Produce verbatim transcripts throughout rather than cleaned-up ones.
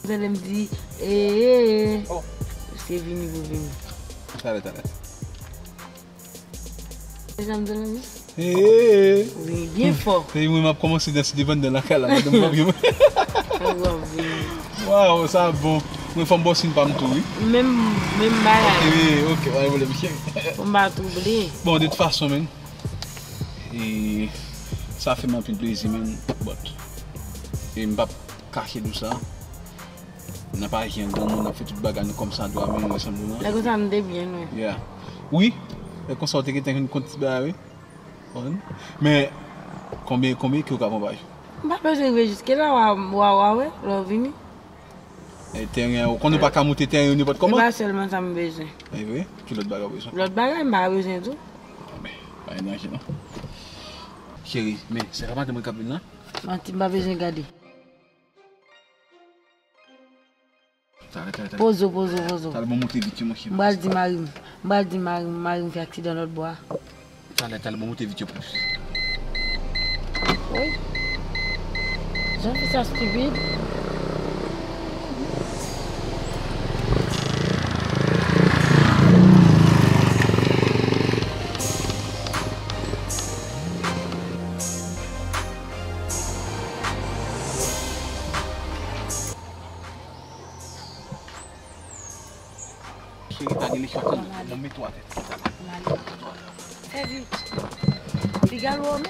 Tande m di, ee, se vini pou vini. Talè, talè. Se sa m di w la, wi. Ee. Wi, byen fò. Se mwen m ap kòmanse danse devan nan lakay la, madanm pa vini. Fò w ap vini. Waw, sa bon. Mwen fò m bò siy pa m tou, wi. Menm, menm bagay. Ok, ok, pa gen pwoblèm, cheri. Fò m pa twouble. Bon, de tout fason, menn, e, sa fè m anpil plezi, menn, but, e m p ap kache nou sa. N ap aji an granmoun, n ap fè tout bagay nou kòmsadwa, men nou sanble nan. Lè konsa m te byen, wi. Yeah. Wi, lè konsa w te gentan jwenn kont ti bagay, wi. Konprann? Men, konbyen, konbyen ke w ka pran pa jou? M pa bezwen rive jiske la, w a, w a, w a wè, lè w vini. E teren an, ou konnen w pa ka moute teren yo nenpòt kòman? E pa sèlman sa m bezwen. E vre? Ki lòt bagay w bezwen? Lòt bagay, m pa bezwen tou. Anben, pa gen danje, non. Cheri, men, se pa madanm mwen k ap vin la? Manti, m pa bezwen gade. Talè, talè, talè. Pozo, pozo, pozo. Talè, bon, moute vit, monchè. M pral di mari m. M pral di mari m, mari m fè aksidan lòt bò a. Talè, talè, bon, moute vit, plis. Wi. Jan fi sa stipid. Cheri, pa gen lecho, tann, bon, mete w atè. Fè vit. Piga lwo, non?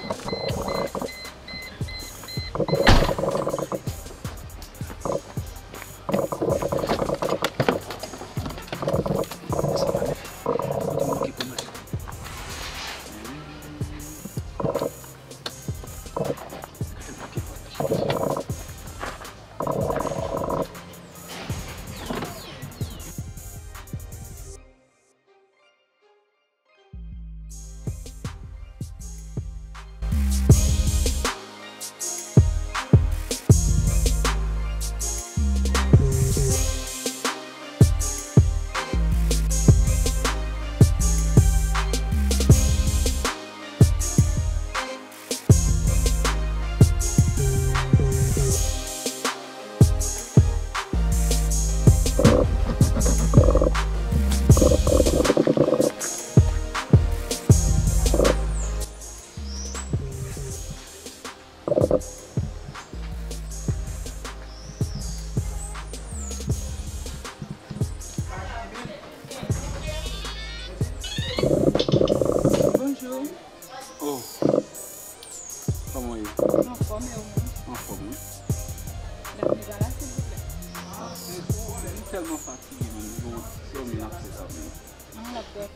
Bonjou. Oh. Kòman w ye? Anfòm, e ou menm? Anfòm, wi. Lè m rive la, silvouplè. Ah, se, se, m tèlman fatige, man. M dòmi nan fè sa, man. Ah, l ap dòmi.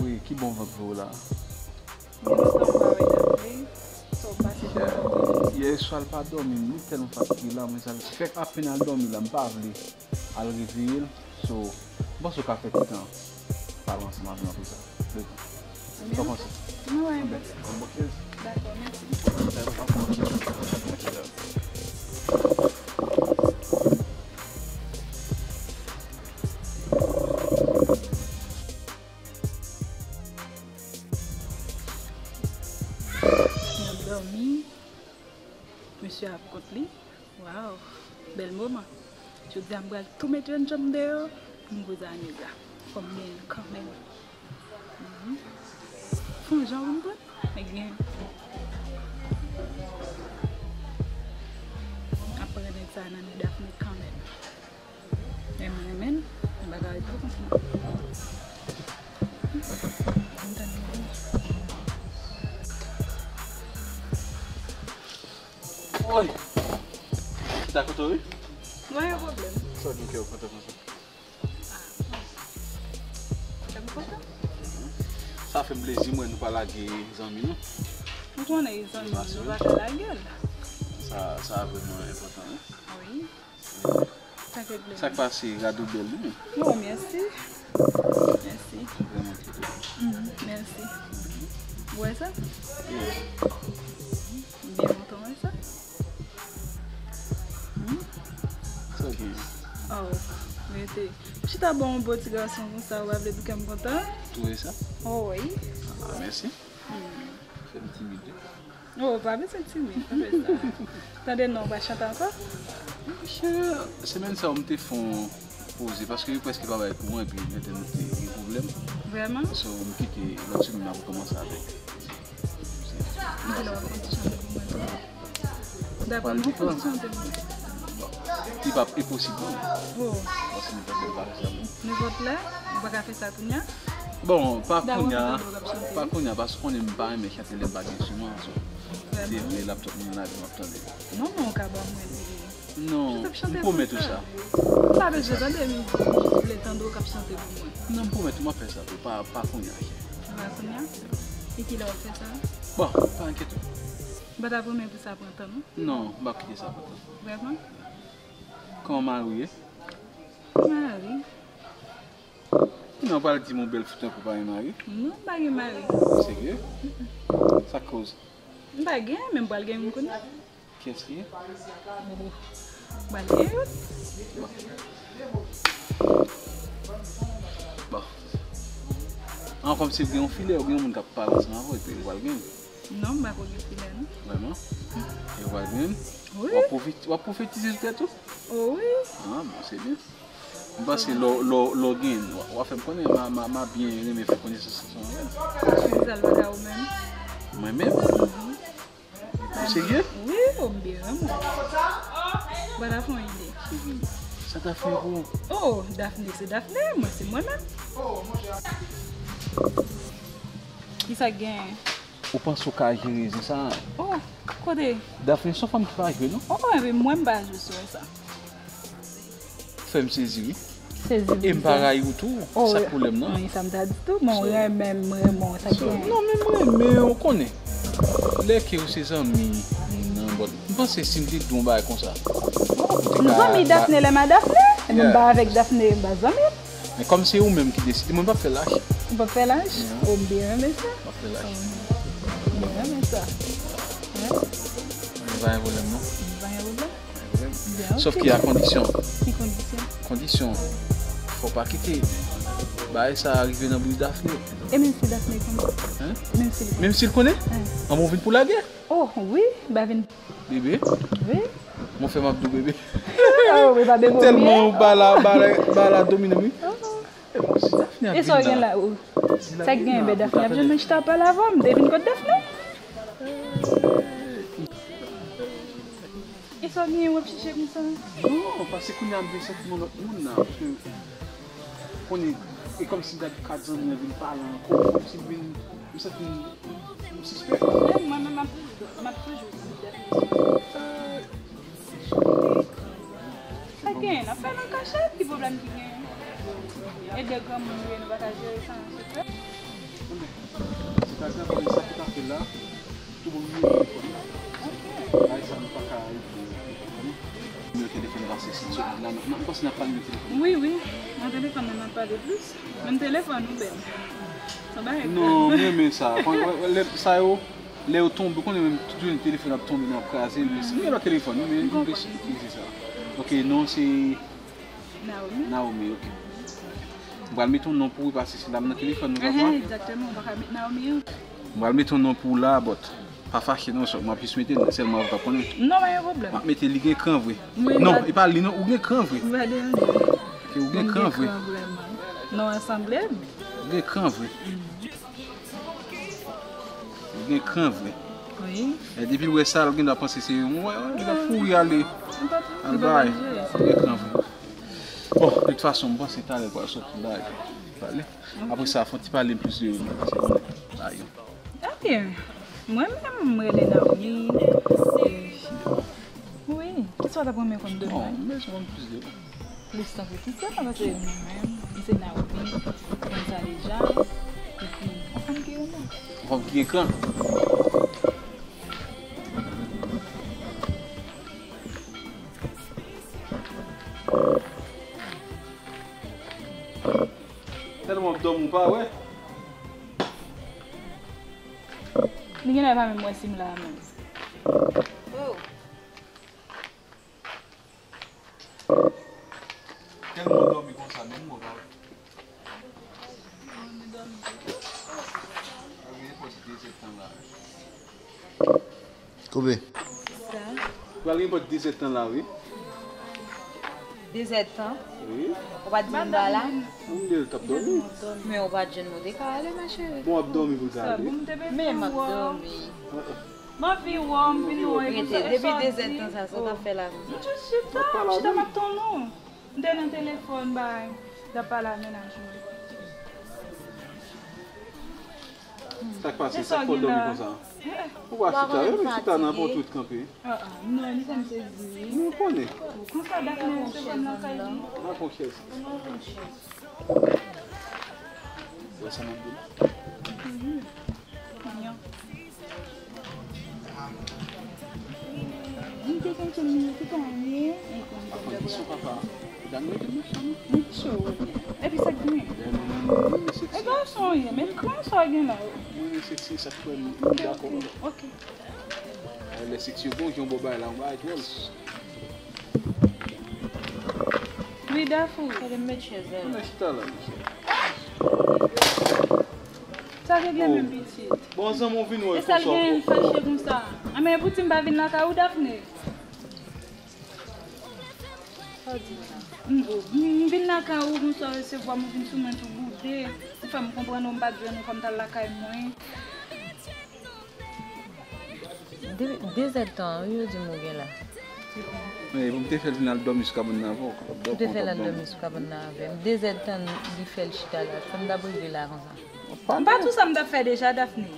Wi, ki bon vant vre w la. Gen lontan m pa wè Dapli, sa w pase pou ou? Yè swa l pa dòmi, m tèlman fatige la, mwen sa l fèk apèn al dòmi la, m pa vle al reveye l. So, m panse w ka fè ti tan pale ansanm avè m apre sa. Letan. Sa w panse? Mwen wè. Anben, ann bon chèz. Dakò, mèsi. N ap dòmi. Mesye ap kont li. Waw, bèl moman. Jodi a m pral tou met jèn janm deyò pou m poze ane sa. Fò m genyen l kanmenm. Mhm. Fon jan pou m pran, men gen. Apre nèg sa nan men Dapli kanmenm. Men mwen renmen l, m pa ka ret pou kont mwen. Woy! Chita kote w, wi. Mwen gen pwoblèm. Sa w gen kè w kontan konsa? Ah. Kè m kontan? Sa fè m plezi, m wè nou pa lage zanmi nou. M konnen zanmi nou, nou pa ka lage l. Sa, sa vrèman enpòtan, wi. Wi. Sa fè plezi. Sa k pase, rad ou bèl, wi. Oh, mèsi. Mèsi. Vrèman trè bèl. Mhm, mèsi. Ou wè sa? Wi. Byen kontan wè sa. Hmm? Sa w gen? Oh, rete. Chita bon, yon bo ti gason konsa, ou pa vle pou kè m kontan? Ou wè sa? Oh, wi. Ah, mèsi. Hmm. Fè m timid, wi. Oh, pa bezwen timid, pa fè sa. Tande non, ou pa chante ankò? Monchè, semèn sa yo m te fè yon poze paske yo prèske pa bay kou an epi mete nou te gen pwoblèm. Vrèman? So, m kite lòt semèn nan pou kòmanse avèk. Epi lè w ap konn ti chante pou mwen tou. Dakò, m ap konn ti chante pou mwen. Li p ap enposib non. Oh. Paske m pa konn pa fè sa. Nenpòt lè, ou pa ka fè sa kounye a? Bon, pa kounye a, pa kounye a, paske konnen m pa renmen chante lè m pa gen enstriman, so. Vrèman? Lè laptop mwen la, m ap tande. Non, men ou ka ban mwen li. Non, m pwomèt ou sa. M pa bezwen tande mizik, m jis vle tande w k ap chante pou mwen. Non, m pwomèt ou m ap fè sa tou, pa, pa kounye a. Pa kounye a? E kilè w ap fè sa? Bon, pa enkyete w. M pa ta pwomèt pou sa pran tan, non? Non, m p ap kite sa pran tan. Vrèman? Kòman mari w ye? Mari? Non, w pral di m yon bèl fi tankou w pa gen mari? Non, m pa gen mari. Serye? Sa k koz? M pa gen, men m pral gen youn kounye a. Kiyès li ye? Oh, m pral gen youn. Bon. Bon. An, kòmsi w gen yon filè, ou gen yon moun k ap pale ansanm avè w, epi ou pral gen. Non, m pa ko gen filè, non. Vrèman? E w pral gen? Wi. W ap pwofit-, w ap pwofetize sou tèt ou? Oh, wi. Ah, bon, se byen. M panse lè w, lè w, lè w gen, w a, w a fè m konnen, m a, m a, m a byen renmen fè konesans ansanm avè l. Kisa l pa ka ou menm? Mwen menm? Mhm. Ou serye? Wi, o, m byen renmen. Ba ta fè yon ide. Cheri, sa ta fè pou ou? Oh, Daphné, se Daphné, mwen, se mwen menm. Kisa k genyen? Ou panse w ka jere zen sa? Oh, kote? Daphné se yon fanm ki pa jwe, non? Oh, epi mwen, m pa jwe sou sa. Fè m sezi, wi. Sezi. E m pa rayi w tou. Oh, sa k pwoblèm nan? Wi, sa m ta di tou. Bon, renmen m, renmen w, sa k genyen? Non, men m renmen w, konnen. Lè ke w se zanmi moun nan, but m panse si m te di w yon bagay konsa, ou te ka. M zanmi Daphné lè m a Daphné. E m pa avèk Daphné, m pa zanmi. Men kòm se ou menm ki deside, mwen m p ap fè lach. Ou p ap fè lach? Non. Oh, m byen renmen sa. M p ap fè lach. M byen renmen sa. Wi. Men pa gen pwoblèm, non. Pa gen pwoblèm. Pa gen pwoblèm. Byen, ok. Sòf ke a kondisyon. Ki kondisyon? Kondisyon. Fò w pa kite bagay sa a rive nan bouch Daphné. E menm si Daphné konnen? Hein? Menm si l konnen? Menm si l konnen? Hein. An bon, vin pou lagè. Oh, wi, ba vin. Bebe? Wi. Mwen fè m ap di w bebe. Oh, wi, ba bebe. Tèlman ou ba la, ba la, ba la domine, wi. Oh. E sa w gen la, ou? Sa k gen, bè Daphné ap jwenn mwen chita ap pale avè w, m te vin kot Daphné. E sa w gen, w ap chèche konsa? Non, paske kounye a m te santi m yon lòt moun la, paske konnen, e kòmsi m gade kat zanmi an vin pale ankò, kòmsi m vin, m santi m, m sispèk. Mwen menm, m ap toujou, m ap toujou santi Daphné sou mwen. Sa k genyen? N ap fè l an kachèt, ki pwoblèm ki genyen? E de granmoun nou ye, nou pa ka jere sa an sekrè? Se pa grav, men sa ki ta fè la, tou bon, nimewo telefòn nan. Bagay sa, nou pa ka rete. Nimewo telefòn pase, si sou la, nou, nou, nou panse n ap pale nimewo telefòn. Wi, wi, nan telefòn nan, n ap pale plis. Menm telefòn ou bèl. Sa bagay. Non, m renmen sa. Lè sa yo, lè yo tonbe, ou konnen menm tout jounen telefòn ap tonbe, n ap kraze, men si gen lòt telefòn, wi, men m vle itilize sa. Ok, non, se Naomi. Naomi, ok. M pral mete yon non pou ou, paske se la m nan telefòn, nou pa pran? Egzakteman, ou pa ka met Naomi an. M pral mete yon non pou ou la, but pa fache non, m ap jis mete l, sèlman ou ka konnen. Non, pa gen pwoblèm. M ap mete li gen kran vre. Non, e pa li non, ou gen kran vre. Ou gen kran vre. Ou gen kran vre. Non, an sanble. Ou gen kran vre. Ou gen kran vre. Wi. E depi l wè sa, l gen dwa panse se yon, wè, wè, li ap kouri ale. Al bay. Ou gen kran vre. Bon, de tout fason, m panse talè pral sòti bay. Pale. Apre sa, fò ti pale m plis de ou, paske konnen. Bay. Ok. Mwen menm, m rele Naomi. E, wi, kisa w t ap renmen konn de mwen? Non, m bezwen konn plis de ou. Plis tankou kisa, paske mwen menm, m se Naomi, m konn sa deja, epi yon fanm ki renmen. Yon fanm ki gen kran. Tèlman w ap dòmi, w pa wè? Li genlè pa menm wè si m la a menm. Oh. Tèlman w dòmi konsa, menm mwen pa wè. Pral gen nenpòt de zè tan la. Koupe. Sa. Pral gen nenpòt de zè tan la, wi. Dezèdtan. Wi. Ou pa t di m pa la? Mwen di l t ap dòmi. Men ou pa t jwenn mwen te ka ale, ma chérie. Bon, w ap dòmi pou l ka ale. Men m ap dòmi. M anvi wè w, m vin wè w. Rete, depi dezèdtan sa, sa w t ap fè la konsa? M jis chita, m chita m ap tann ou. M te nan telefòn, bay, m t ap pale a mennaj mwen. Sa k pase? Sa k fè w dòmi konsa? Ou pa chita, yo menm chita nan pòt ou t kanpe. Ah, ah, non, li fè m sezi, wi. Nou konnen. Konsa Daphné resevwa m nan kay li. Nan pran chèz. Wè sa m ap di la? Mhm. Mignon. M te konn se moun ki pa anyen. Apa, ki sou papa? Dam mete m nan chanm. Li cho, wi. Epi sa k gen? Dèyè mwen, mwen, mwen, mwen, seksi. E gason, wi, men kran sa gen la. Mwen, mwen, seksi, sa k fè m, m dakò. Ok. Lè seksi yo bon, jan w bò bay la, yon bagay dwòl. Wi, Dafou. Gade m met chèz la. Mwen chita la, mesye. Sa regle menm pitit. Bon, zanmi w vin wè konsa. E sa l gen fache konsa? A, men pou ti m pa vin lakay ou, Daphné? Sa w di la? M, m, m vin lakay ou konsa, resevwa m, ou vin sou mwen tou boude. Ou fè m konprann ou m pa t jwenn ou, fò m t al lakay mwen. De, dezèdtan, wi, yo di m ou gen la. Men, pou m te fè l vin al dòmi sou kabann nan avè w. Ou te fè l al dòmi sou kabann nan avè m. Dezèdtan li fè l chita la. Sa m t ap regle la konsa? M pa di w sa m t ap fè deja, Daphné.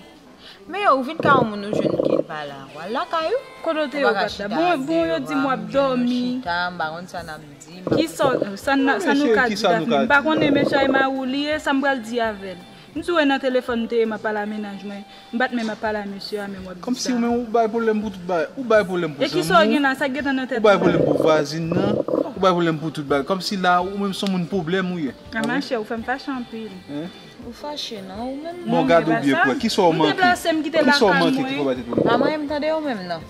Men ou vin ka yon moun ou jwenn ke l pa la. W al lakay ou. Kote w te ye ou pa t la? Bon, bon, yo di m w ap dòmi. Chita, m pa konn sa n ap di. Kisa, sa n, sa nou ka di, Daphné? M pa konnen men chay mari w li ye, sa m pral di avè l. M di w e nan telefòn m te ye, m ap pale a mennaj mwen. M pa t menm ap pale a mesye a, men w ap di sa. Kòmsi ou menm ou bay pwoblèm pou tout bagay. Ou bay pwoblèm pou zanmi w. E kisa w gen la, sa k gentan nan tèt ou la? Ou bay pwoblèm pou vwazin nan. Ou bay pwoblèm pou tout bagay. Kòmsi la, ou menm se yon moun pwoblèm ou ye. A, machè, ou fè m fache anpil. Hein? Ou fache, non? Ou menm. Bon, gade w byen prè. Kisa w manke? Kisa w manke ki fè w bay tèt ou? A, mwen menm, tande w menm, non.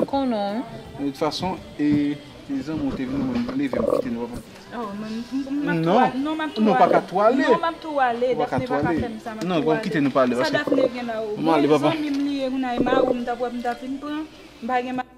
M konnen w, wi. De tout fason, e, e zanmi w te vin, ou menm, leve m kite nou, papa. Oh, mwen, m, m, m ap tou al-, non, m ap tou ale. Non, ou pa ka tou ale. Non, m ap tou ale. Ou pa ka tou ale. Daphné pa ka fè m sa, m ap tou ale. Non, bon, kite nou pale, paske m ale, papa. Sa Daphné gen la, oh. Bon, zanmi m li ye, kounye a, e mari w m t ap wè, m t ap vin pran. M pa gen ma-